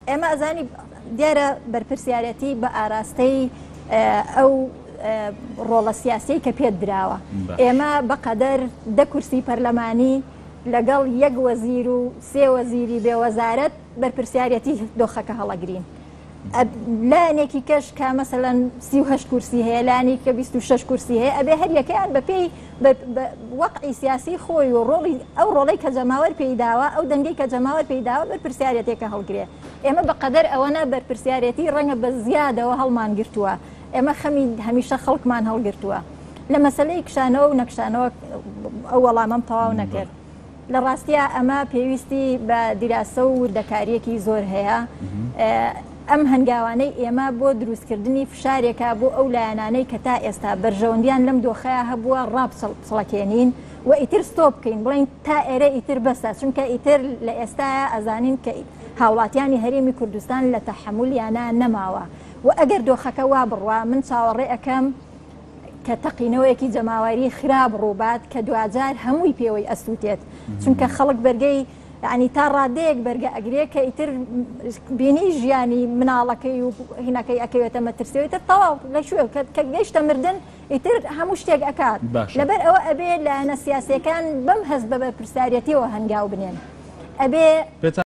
ئێمە ئەزانی دیارە بەرپرسیارەتی بە ئاراستەی ئەو ڕۆڵە سیاسیەی کە پێت دراوە. ئێمە بەقەدەر دە کورسی پەرلەمانی لەگەڵ یەک وەزیر و سێ وەزیری بێ وەزارەت بەرپرسیارەتی دۆخەکە هەڵەگرین. لایەنێکی کەش کە مەسەلەن 38 کورسی هەیە لایەنێکی کە 26 کورسی هەیە ئەبێ هەر یەکەیان بەپێی وەقعی سیاسی خۆی و ڕۆڵی ئەو ڕۆڵەی کە جەماوەر پێی داوە ئەو دەنگەی کە جەماوەر پێی داوە بەرپرسیارەتێکە هەڵگرێ ئێمە بەقەدەر ئەوەنە بەرپرسیارەتی ڕەنگە بە زیادەوە هەڵمان گرتووە ئێمە خەمی هەمیشە خەڵکمان هەڵگرتووە لە مەسلەی کشانەوە و نەکشانەوە ئەو وەڵامەم تەواو نەکرد لە ڕاستیا ئەمە پێویستی بە دیراسە و وردەکاریەکی زۆر هەیە. ئەم هەنگاوانەی ئێمە بۆ دروستکردنی فشارێکە بۆ ئەو لایەنانەی کە تا ئێستا بەرژەوەندیان لەم دۆخەیە هەبووە ڕابچڵەکێنین و ئیتر ستۆپ بکەین بڵێین تا ئێرە ئیتر بەسە چونکە ئیتر لە ئێستایا ئەزانین کە هاوڵاتیانی هەرێمی کوردستان لە تەحەمولیانا نەماوە و ئەگەر دۆخەکە وا بڕوا من چاوەڕێ ئەکەم کە تەقینەوەیەکی جەماوەری خراپ ڕووبات کە دواجار هەمووی پێوەی ئەسووتێت چونکە خەڵک بەرگەی یعنی تا ڕادەیەک بەرگە ئەگرێ کە ئیتر بینی ژیانی مناڵەکەی و هینەکەی ئەکەوێتە مەترسیەوە ئیتر تەواو لە کوێ کە گەیشتە مردن ئیتر هەموو شتێک ئەکات لەبەر ئەوە ئەبێ لایەنە سیاسیەکان بەم هەست بە بەرپرسیارەتیەوە هەنگاو بنێن ئەبێ.